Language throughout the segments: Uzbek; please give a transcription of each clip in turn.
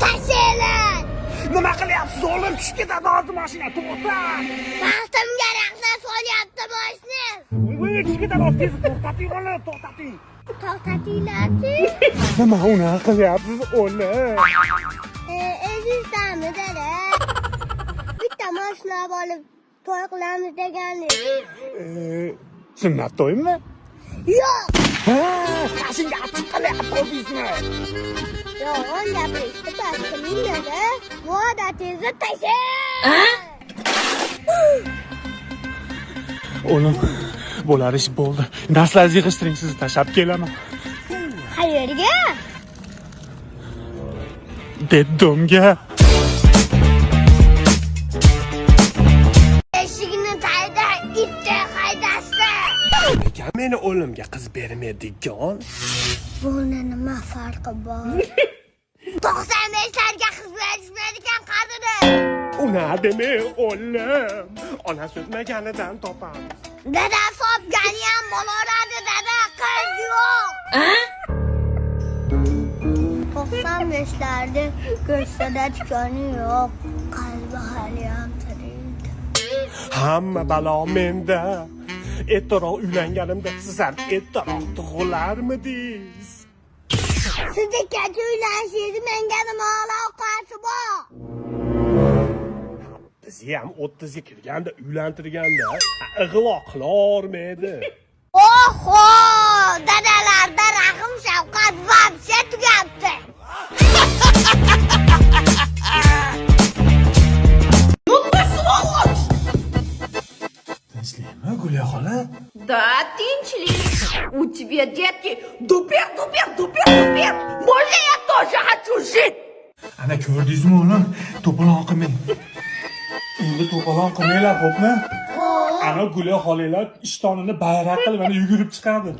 Tashlaylar. Nima qilyapsiz, o'g'lim? Tushib ketadi hozir mashina, to'xta. Baxtimga raqsga solyapti boshni. Voy, tushib ketadi hozir, tez to'xtating, o'g'lim, to'xtating. To'xtatinglarchi. Nima unaqa qilyapsiz, o'g'lim? Ezizdami dada? Bitta mashina olib to'y qilamiz deganlik. Sunnat to'ymi? Yo'q. Ha, shunga achchiq qilyapti bizni. Yolg'on gapirishni bas qiling dada. Bu odatingizni tashlang. O'g'lim, bo'lar ish bo'ldi. Narsalarni yig'ishtiring, sizni tashlab kelaman. Qayerga? Детдомga. Eshigini tayda itday haydashdi. Nega meni o'limga qiz bermaydigan? Buni nima farqi bor? 95larga qiz berishmaydigan qadiri. Una demay o'lim. Onasi o'tmaganidan topamiz. Dada sopgani ham bo'laveradi, dada, qiz yo'q. 95larda ko'rsada tikoni yo'q. Qalbi haliyam tirik. Hamma balo menda. Ertaroq uylanganimda siz ham ertaroq tug'ilarmidingiz? Siz ikkinchi uylanishingiz menga nima aloqasi bor? Bizni ham 30 ga kirganda uylantirganda ig'vo qilormedi. Oho, dadalarda rahm shafqat вообще tugabdi. Tinchlikmi, Gulya xola? Да, tinchlik. У тебя детки дупер, дупер, дупер, дупер. Можно я тоже хочу жить? Ana ko'rdingizmi, o'g'lim? To'polon qilmang. Endi to'polon qilmanglar, xo'pmi? Ana Gulya xolanglar ishtonini bayroq qilib mana yugurib chiqadi.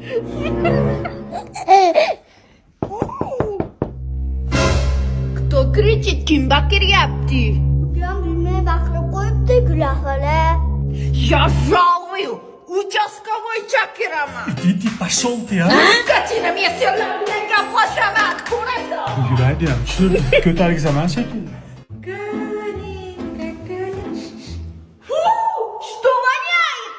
Кто кричит, kim baqiryapti? Ukam bilmay baqirib qo'yibdi, Gulya xola. Я жалую. Участковой chaqiraman. Иди ты, пошел ты, а? Скотина, men senlar bilan gaplashaman. Ko'rasan. Yuraydi ham tushirdi. Ko'targizaman shekilli. Фу, что воняет?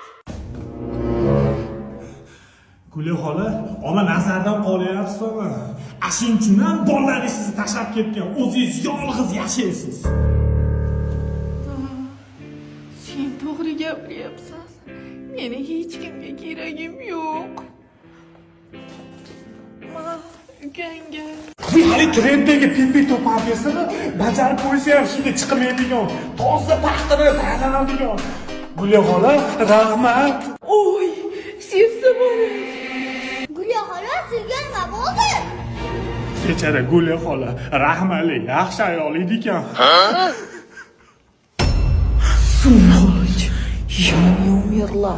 Gulya xola, ona nazardan qolyapsizmi? Shuning uchun ham bolalaringiz sizni tashlab ketgan. O'zingiz yolg'iz yashaysiz. Sen to'g'ri gapiryapsan. Meni hech kimga keragim yo'q. Ma, ukangga. Bu hali trenddagi pipi to'pabesini bajarib qo'ysa ham hidi chiqmaydigan, toza paxtadan tayyorlanadigan. Gulya xola, rahmat. Oy, sevsa bo'ladi. Gulya xola, sizga nima bo'ldi? Bechara Gulya xola, rahmatli, yaxshi ayol edi ekan. Сволочь! Я не умерла.